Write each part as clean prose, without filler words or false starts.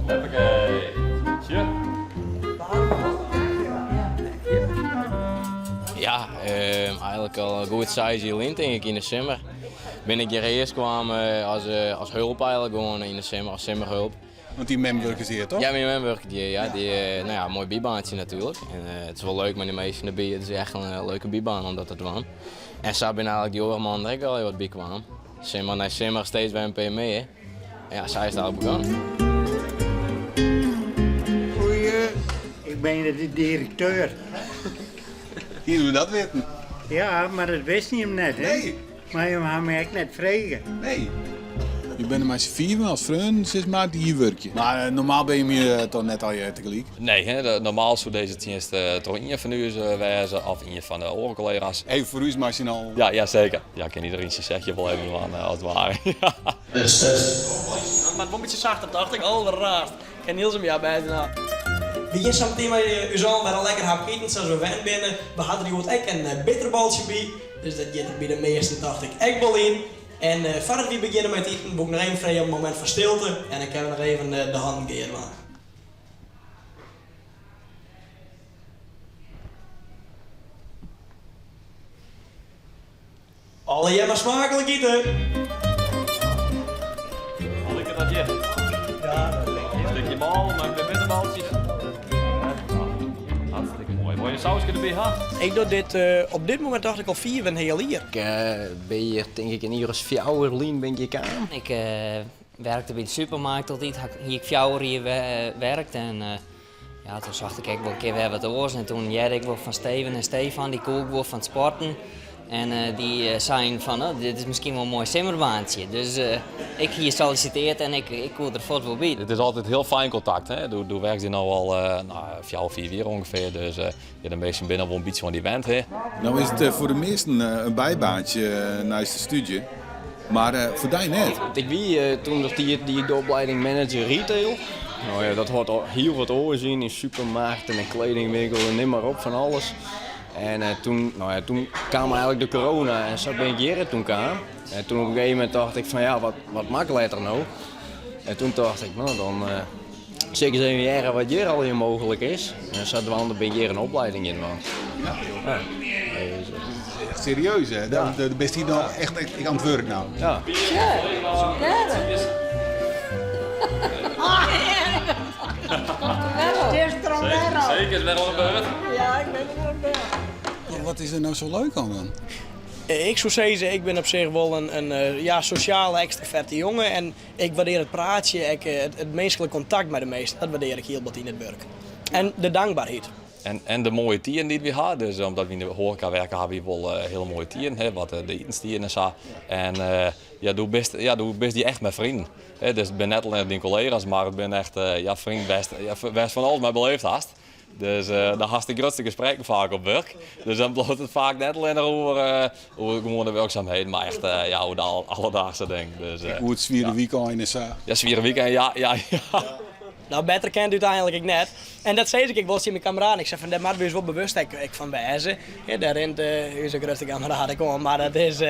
Hoppakee. Sjoch. Ja, eigenlik al goed seis jier lyn tink ik yn de simmer bin ik hjir earst kwam as, as hulp eigenlik gewoan yn de simmer, as simmerhulp. Want dyn mem wurket hjir toch? Ja, myn mem wurket hjir, ja. Dy, no ja, moai bybaantsje natuerlik. En it is wol leuk mei de minsken derby. It is echt in leuke bybaan om dat te dwaan. En sa binne eigenlik dy oare mannen der ek al wat by kwaam. Simmer nei simmer steeds wer in pear mear. En ja, sa is it eigenlik begûn. Goeie, ik bin de direkteur. Hiene we dat witten? Ja, mar dat wisten jim net, hè? Nee. Mar jim ha my ek net frege. Nee. Je binne mei s'n fiven as freonen, sis mar, dy't hjir wurkje. Mar normaal binne jim hjir toch net allegear tegelyk? Nee, hè, normaal soe dizze tsjinst troch ien fan ús wêze of ien fan de oare kollega's. Even foar ús mei syn allen. Ja, ja seker. Ja, kin iderien syn sechje wol even dwaan as it ware. Mar wol in bytsje sachter tocht ik, alderraarst. Ken Niels him ja bêst genôch. We gean sa meteen mei ús allen wer in lekker hapke iten sa's we wend binne. We ha der hjoed ek in bitterbaltsje by, dus dat giet der by de measten tocht ik ek wol yn. En foardat wy begjinne mei it iten woe ik noch even freegje om in momint fan stilte en dan kinne we noch even de hannen gear dwaan. Allegear mar smaaklik ite! Hoe liket dat hjir? Ja, dat liket. Een stikje bal mei in pear bitterbaltsjes. Hartstikke moai. Wolle je in sauske derby ha? Ik doch dit op dit momint tocht ik al fiif en heal jier. Ik bin hjir tink ik in jier as fjouwer lyn bin ik hjir kaam. Ik werkte by de supermarkt altyd, hie ik fjouwer jier werkt en ja, toen socht ik ek wol in kear wer wat oars en toen hearde ik wol fan Steven en Stefan, dy koe ik wol fan it sporten. En eh, dy eh, seinen fan, oh, dit is miskien wol in moai simmerbaantsje. Dus eh, ik hie solliciteerd en ik, ik koe der fuort wol by. It is altyd hiel fijn kontakt. Hè? Do, do werkst hjir no al nou, fjouwer, fiif jier ûngefear. Dus ja, de minsken binne al wol in bytsje oan dy wend. Hè? No is it foar de measten in bybaantsje neist de stúdzje, mar foar dy net. Ik wie toen de tiid die ik de opleiding manager retail. No ja, dat hâldt al hiel wat oars yn, yn supermarkten en kledingwinkel en nim mar op fan alles. En toen, no ja, toen kaam eigenlik de corona en sa bin ik hjir toen kaam. En toen op in gegeven momint tocht ik fan ja, wat, wat moat ik letter no? En toen tocht ik, no dan sil ik ris even hearre wat hjir allegear mooglik is. En sadwaande bin ik hjir in opleiding gean dwaan. Ja, joh. Ja. Dus, dat is echt serieus, hè? Ja. Do bist hjir no echt oan it wurk no. Ja. Zeker is wer oan de beurt. Ja, ik bin wer oan de beurt. Wat is der no sa leuk oan dan? Ik soe sizze, ik bin op sich wol in ja, sosjale, ekstraverte jonge en ik waardear it praatsje, ek it minsklik kontakt mei de minsken, dat waardear ik hiel bot yn it wurk. En de dankberheid. En, en de moaie tiden dy't wy ha. Dus omdat wy yn de hoareka werke ha wy wol hiele moaie tiden, hè, wat de itenstiden en sa. En ja, do bist, ja, do bist hjir echt mei freonen. Hè, dus it binne net allinnich dyn kollega's, mar it binne echt ja, freonen wêr'tst ja, wêr'tst fan alles mei beleefd hast. Dus dan hast de grutste gesprekken faak op wurk. Dus dan bliuwt it faak net allinnich oer, oer gewoane wurksumheden, mar echt ja, oer de alledaagse dingen. Dus, Oer it swiere wykein en sa. Ja, swiere wykein, ja, ja, ja. No, better kin it úteinlik ek net. En dat sis ik ek wol tsjin myn kammeraden. Ik sei fan, dêr moatte we ús wol bewust ek, ek fan wêze. Ja, dêr rint ús grutste kammeraat ek oan. Mar dat is,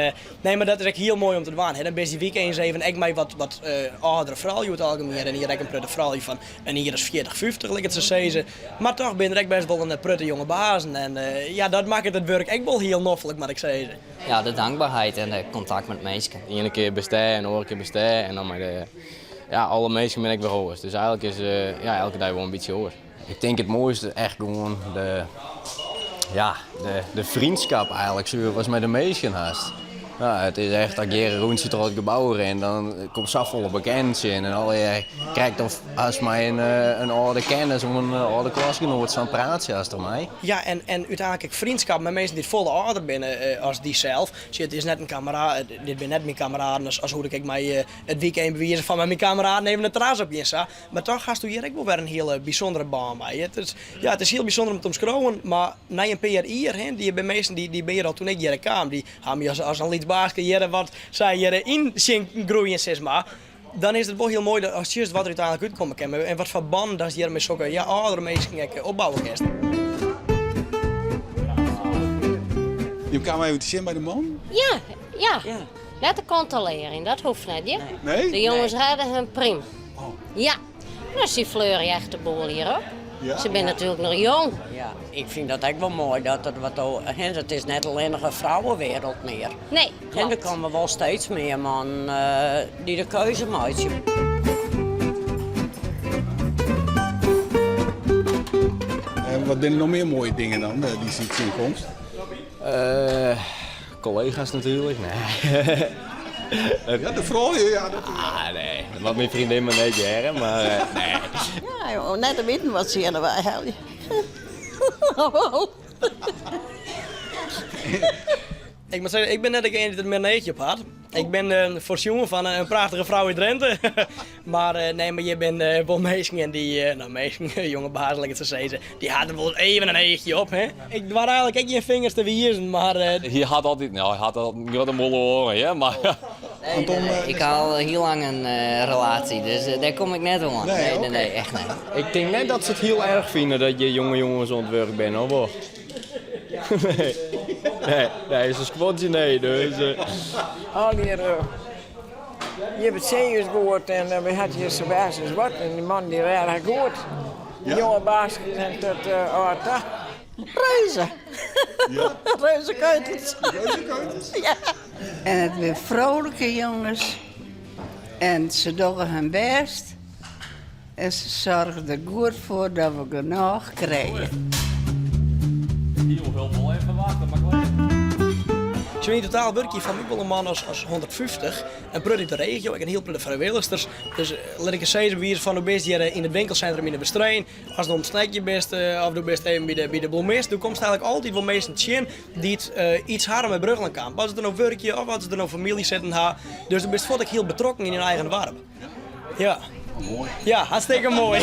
nee, mar dat is ek hiel moai om te dwaan. Hè. Dan bist dy wykeins even ek mei wat, wat âldere froulju oer it algemien. En hjir ek in protte froulju fan in jier as 40, 50, lit ik it sa sizze. Mar toch binne der ek bêst wol in protte jonge bazen. En ja, dat makket it wurk ek wol hiel noflik, moat ik sizze. Ja, de dankbaarheid en de kontakt met minsken. De iene kear bist dêr en de oare kear bist dêr. En dan mei de, ja, alle minsken binne ek wer oars. Dus eigenlik is ja, elke dei wol in bytsje oars. Ik tink it moaiste echt gewoan de, ja, de, de vriendschap eigenlik, suver watst mei de minsken hast. Ja, it is echt, as ik hjir in rûntsje troch it gebou rin, dan kom safolle bekenden tsjin en allegear krekt of ast mei in, in âlde kennis of in âlde klasgenoat sa'n praatsje hast dermei. Ja, en, en úteinlik ek vriendschap mei minsken dy't folle âlder binne as dysels. Sjoch, it is net in kammeraat, dit binne net myn kammeraden as, as hoe't ik ek mei it wykein bewize fan mei myn kammeraden even it terras op gean sa. Mar toch hasto hjir ek wol wer in hiele bysûndere bân mei. It is, ja, it is hiel bysûnder om te omskriuwen, mar nei in pear jier, hè, dy binne minsken dy, dy binne hjir al toen ik hjir kaam, dy ha my as, as in lyts baaske hjir wat sy hjir yn sjen groeien, sis mar. Dan is it wol hiel moai dat ast sjochst wat der úteinlik útkomme kin en wat foar bannen datst hjir mei sokke ja, âldere minsken ek opbouwe kinst. Jim kamen even te sjen by de man? Ja, ja. Net te kontrolearjen, dat hoecht net, hear. Nee? De jonges rêde him prima. Ja, no sy fleurje echt de boel hjir op. Se binne natuerlik noch jong. Ja, ik fyn dat ek wol moai dat der wat hè, it is net allinnich in frouwewereld mear. Nee, En der klopt. komme wol steeds mear mannen dy't de keuze meitsje. En wat binne der noch mear moaie dingen dan dy'tst tsjinkomst? Eh, collega's natuurlijk. Nee. Ja, de froulju, ja. Dat... Ah, nee. Dat moat myn freondin mar net hearre, mar eh, nee. Ja, joh, net te witten wat se hjir wei helje. Ik moat sizze, ik bin net degene dy't der mear in eachje op hat. Ik bin eh, foarsjoen fan in prachtige frou út Drinte. mar eh, nee, mar hjir binne wol minsken en dy, eh, no minsken, jonge baas, lit ik it sa sizze, dy ha der wol even in eachje op. Hè? Ik doar eigenlik ek gjin fingers te wizen, mar eh, Hy hat altyd, no, hy hat altyd in grutte mûle oaren, hear, mar Anton, Nee, ik ha al hiel lang in relaasje, dus dêr kom ik net oan. Nee, Nee, nee, oké. nee, echt net. Ik tink net dat se it hiel erch fine dat hjir jonge jonges oan it wurk binne, of wol? Nee, nee, nee, se skodzje nee, dus. Al hjir, hjir betsjinje ús goed en wy hat hjir Sebastian wat en dy man dy rêde goed. De jonge baaskes en tot âld ta. Reuze. Reuzekeutels. Reuzekeutels? Ja. En it binne froolike jonges en se dogge hun bêst en se soargje der goed foar dat we genôch krije. Hiel wol even wachte, mar klear. Sjoch, yn totaal wurkje foar my wol in man as, as 150. In protte út de regio, ek in hiel protte frijwilligsters. Dus lit ik ris sizze, by wize fan do bist hjir yn it winkelsintrum yn de Westereen, as do oan it snackjen bist of do bist even by de, by de bloemist, do komst eigenlik altyd wol minsken tsjin dy't iets hawwe mei Brugchelencamp. As se der no wurkje of as se der no famylje sitten ha. Dus do bist fuort ek hiel betrokken yn dyn eigen doarp. Ja. Moai. Ja, hartstikke moai.